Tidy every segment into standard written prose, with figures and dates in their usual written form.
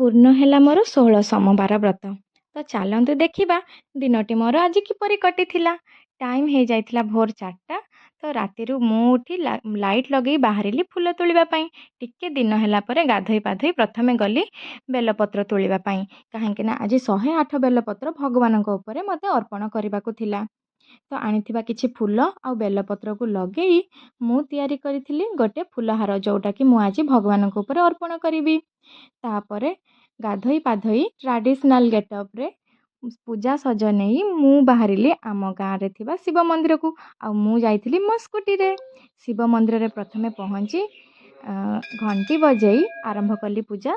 ପୂର୍ଣ୍ଣ ହେଲା ମୋର 16 ସୋମବାର ବ୍ରତ। ତ ଚାଲନ୍ତୁ ଦେଖିବା ଦିନଟି ମୋର ଆଜି କିପରି କଟିଥିଲା। ଟାଇମ୍ ହେଇଯାଇଥିଲା ଭୋର 4ଟା। ତ ରାତିରୁ ମୁଁ ଉଠି ଲାଇଟ୍ ଲଗେଇ ବାହାରିଲି ଫୁଲ ତୋଳିବା ପାଇଁ। ଟିକେ ଦିନ ହେଲା ପରେ ଗାଧୋଇ ପାଧୋଇ ପ୍ରଥମେ ଗଲି ବେଲପତ୍ର ତୋଳିବା ପାଇଁ, କାହିଁକିନା ଆଜି 108 ବେଲପତ୍ର ଭଗବାନଙ୍କ ଉପରେ ମୋତେ ଅର୍ପଣ କରିବାକୁ ଥିଲା। ତ ଆଣିଥିବା କିଛି ଫୁଲ ଆଉ ବେଲପତ୍ରକୁ ଲଗେଇ ମୁଁ ତିଆରି କରିଥିଲି ଗୋଟେ ଫୁଲହାର, ଯେଉଁଟାକି ମୁଁ ଆଜି ଭଗବାନଙ୍କ ଉପରେ ଅର୍ପଣ କରିବି। ତାପରେ ଗାଧୋଇ ପାଧୋଇ ଟ୍ରାଡ଼ିସନାଲ୍ ଗେଟଅପ୍ରେ ପୂଜା ସଜ ନେଇ ମୁଁ ବାହାରିଲି ଆମ ଗାଁରେ ଥିବା ଶିବ ମନ୍ଦିରକୁ। ଆଉ ମୁଁ ଯାଇଥିଲି ମୋ ସ୍କୁଟିରେ। ଶିବ ମନ୍ଦିରରେ ପ୍ରଥମେ ପହଞ୍ଚି ଘଣ୍ଟି ବଜେଇ ଆରମ୍ଭ କଲି ପୂଜା।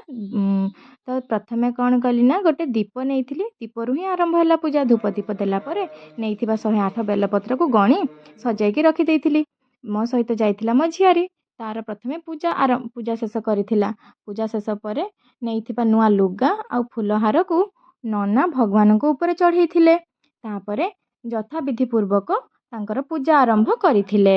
ତ ପ୍ରଥମେ କ'ଣ କଲି ନା, ଗୋଟେ ଦୀପ ନେଇଥିଲି, ଦୀପରୁ ହିଁ ଆରମ୍ଭ ହେଲା ପୂଜା। ଧୂପ ଦୀପ ଦେଲା ପରେ ନେଇଥିବା 108 ବେଲପତ୍ରକୁ ଗଣି ସଜାଇକି ରଖିଦେଇଥିଲି। ମୋ ସହିତ ଯାଇଥିଲା ମୋ ଝିଆରୀ। ତା'ର ପ୍ରଥମେ ପୂଜା ଶେଷ କରିଥିଲା। ପୂଜା ଶେଷ ପରେ ନେଇଥିବା ନୂଆ ଲୁଗା ଆଉ ଫୁଲହାରକୁ ନନା ଭଗବାନଙ୍କ ଉପରେ ଚଢ଼େଇଥିଲେ। ତାପରେ ଯଥାବିଧି ପୂର୍ବକ ତାଙ୍କର ପୂଜା ଆରମ୍ଭ କରିଥିଲେ।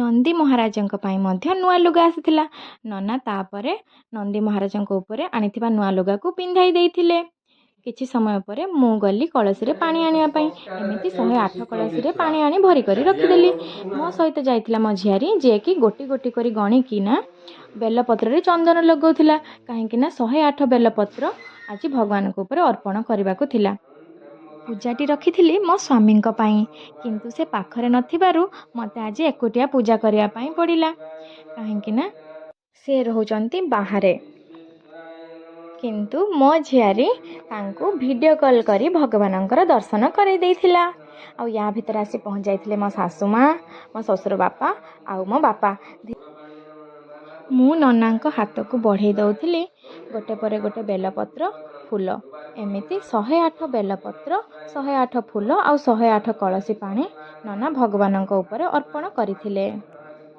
ନନ୍ଦୀ ମହାରାଜଙ୍କ ପାଇଁ ମଧ୍ୟ ନୂଆ ଲୁଗା ଆସିଥିଲା। ନନା ତାପରେ ନନ୍ଦୀ ମହାରାଜଙ୍କ ଉପରେ ଆଣିଥିବା ନୂଆ ଲୁଗାକୁ ପିନ୍ଧାଇ ଦେଇଥିଲେ। କିଛି ସମୟ ପରେ ମୁଁ ଗଲି କଳସୀରେ ପାଣି ଆଣିବା ପାଇଁ। ଏମିତି 108 କଳସୀରେ ପାଣି ଆଣି ଭରି କରି ରଖିଦେଲି। ମୋ ସହିତ ଯାଇଥିଲା ମୋ ଝିଆରୀ, ଯିଏକି ଗୋଟି ଗୋଟି କରି ଗଣିକିନା ବେଲପତ୍ରରେ ଚନ୍ଦନ ଲଗାଉଥିଲା, କାହିଁକିନା 108 ବେଲପତ୍ର ଆଜି ଭଗବାନଙ୍କ ଉପରେ ଅର୍ପଣ କରିବାକୁ ଥିଲା। ପୂଜାଟି ରଖିଥିଲି ମୋ ସ୍ୱାମୀଙ୍କ ପାଇଁ, କିନ୍ତୁ ସେ ପାଖରେ ନଥିବାରୁ ମୋତେ ଆଜି ଏକୁଟିଆ ପୂଜା କରିବା ପାଇଁ ପଡ଼ିଲା, କାହିଁକିନା ସେ ରହୁଛନ୍ତି ବାହାରେ। କିନ୍ତୁ ମୋ ଝିଆରୀ ତାଙ୍କୁ ଭିଡ଼ିଓ କଲ୍ କରି ଭଗବାନଙ୍କର ଦର୍ଶନ କରାଇ ଦେଇଥିଲା। ଆଉ ୟା ଭିତରେ ଆସି ପହଞ୍ଚି ଯାଇଥିଲେ ମୋ ଶାଶୁ ମା', ମୋ ଶ୍ୱଶୁର ବାପା ଆଉ ମୋ ବାପା। ମୁଁ ନନାଙ୍କ ହାତକୁ ବଢ଼େଇ ଦେଉଥିଲି ଗୋଟେ ପରେ ଗୋଟେ ବେଲପତ୍ର, ଫୁଲ। ଏମିତି 108 ବେଲପତ୍ର, 108 ଫୁଲ ଆଉ 108 କଳସୀ ପାଣି ନନା ଭଗବାନଙ୍କ ଉପରେ ଅର୍ପଣ କରିଥିଲେ।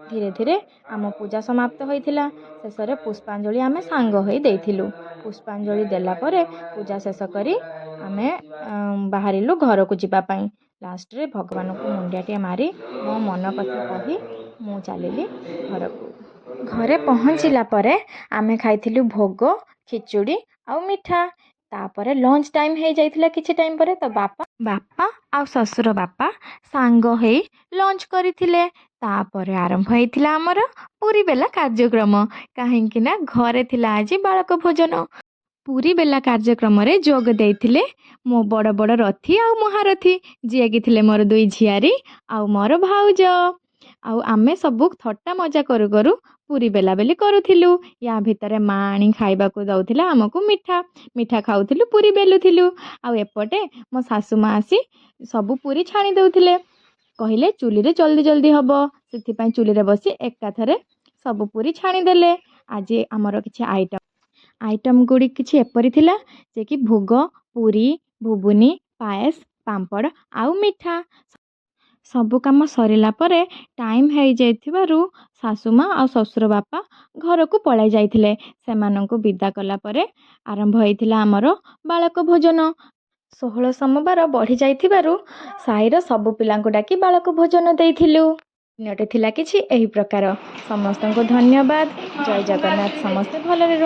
ଧୀରେ ଧୀରେ ଆମ ପୂଜା ସମାପ୍ତ ହୋଇଥିଲା। ଶେଷରେ ପୁଷ୍ପାଞ୍ଜଳି ଆମେ ସାଙ୍ଗ ହୋଇ ଦେଇଥିଲୁ। ପୁଷ୍ପାଞ୍ଜଳି ଦେଲା ପରେ ପୂଜା ଶେଷ କରି ଆମେ ବାହାରିଲୁ ଘରକୁ ଯିବା ପାଇଁ। ଲାଷ୍ଟରେ ଭଗବାନଙ୍କୁ ମୁଣ୍ଡିଆଟିଏ ମାରି, ମୋ ମନ କଥା କହି ମୁଁ ଚାଲିଲି ଘରକୁ। ଘରେ ପହଞ୍ଚିଲା ପରେ ଆମେ ଖାଇଥିଲୁ ଭୋଗ, ଖିଚୁଡ଼ି ଆଉ ମିଠା। ତାପରେ ଲଞ୍ଚ ଟାଇମ୍ ହେଇଯାଇଥିଲା କିଛି ଟାଇମ୍ ପରେ। ତ ବାପା ଆଉ ଶ୍ୱଶୁର ବାପା ସାଙ୍ଗ ହେଇ ଲଞ୍ଚ କରିଥିଲେ। ତାପରେ ଆରମ୍ଭ ହେଇଥିଲା ଆମର ପୁରୀ ବେଲା କାର୍ଯ୍ୟକ୍ରମ, କାହିଁକି ନା ଘରେ ଥିଲା ଆଜି ବାଳକ ଭୋଜନ। ପୁରୀ ବେଲା କାର୍ଯ୍ୟକ୍ରମରେ ଯୋଗ ଦେଇଥିଲେ ମୋ ବଡ଼ ବଡ଼ ରଥୀ ଆଉ ମହାରଥୀ, ଯିଏକି ଥିଲେ ମୋର ଦୁଇ ଝିଆରୀ ଆଉ ମୋର ଭାଉଜ। ଆଉ ଆମେ ସବୁ ଥଟ୍ଟା ମଜା କରୁ କରୁ ପୁରୀ ବେଲାବେଲି କରୁଥିଲୁ। ୟା ଭିତରେ ମା ଆଣି ଖାଇବାକୁ ଦେଉଥିଲା ଆମକୁ ମିଠା। ମିଠା ଖାଉଥିଲୁ, ପୁରୀ ବେଲୁଥିଲୁ। ଆଉ ଏପଟେ ମୋ ଶାଶୁ ମା ଆସି ସବୁ ପୁରୀ ଛାଣି ଦେଉଥିଲେ। କହିଲେ ଚୁଲିରେ ଜଲ୍ଦି ଜଲ୍ଦି ହେବ, ସେଥିପାଇଁ ଚୁଲିରେ ବସି ଏକାଥରେ ସବୁ ପୁରୀ ଛାଣିଦେଲେ। ଆଜି ଆମର କିଛି ଆଇଟମ୍ ଗୁଡ଼ିକ କିଛି ଏପରି ଥିଲା ଯେ କି ଭୋଗ, ପୁରୀ, ଘୁଗୁନି, ପାଏସ, ପାମ୍ପଡ଼ ଆଉ ମିଠା। ସବୁ କାମ ସରିଲା ପରେ ଟାଇମ୍ ହେଇଯାଇଥିବାରୁ ଶାଶୁ ମା' ଆଉ ଶ୍ୱଶୁର ବାପା ଘରକୁ ପଳାଇ ଯାଇଥିଲେ। ସେମାନଙ୍କୁ ବିଦା କଲା ପରେ ଆରମ୍ଭ ହେଇଥିଲା ଆମର ବାଳକ ଭୋଜନ। 16 ସୋମବାର ବଢ଼ି ଯାଇଥିବାରୁ ସାହିର ସବୁ ପିଲାଙ୍କୁ ଡାକି ବାଳକ ଭୋଜନ ଦେଇଥିଲୁ। ଦିନଟି ଥିଲା କିଛି ଏହି ପ୍ରକାର। ସମସ୍ତଙ୍କୁ ଧନ୍ୟବାଦ। ଜୟ ଜଗନ୍ନାଥ। ସମସ୍ତେ ଭଲରେ ରୁହନ୍ତୁ।